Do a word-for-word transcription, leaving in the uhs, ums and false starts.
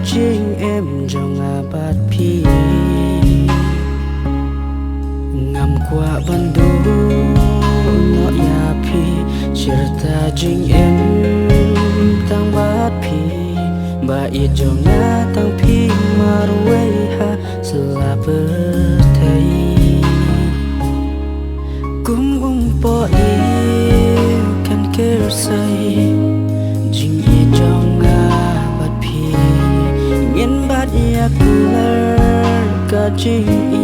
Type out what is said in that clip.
jingim jong nga bad phi. Ngam kwah ban duh noh ïa phi, shirta jingim tang bad phi. Ba ïeit jong nga tang phi marwei ha sla pyrthei. Kum u poh ïing kan kyrsai jingïeit jong nga bad phi. Ngin bat ïa kular ka jingïeit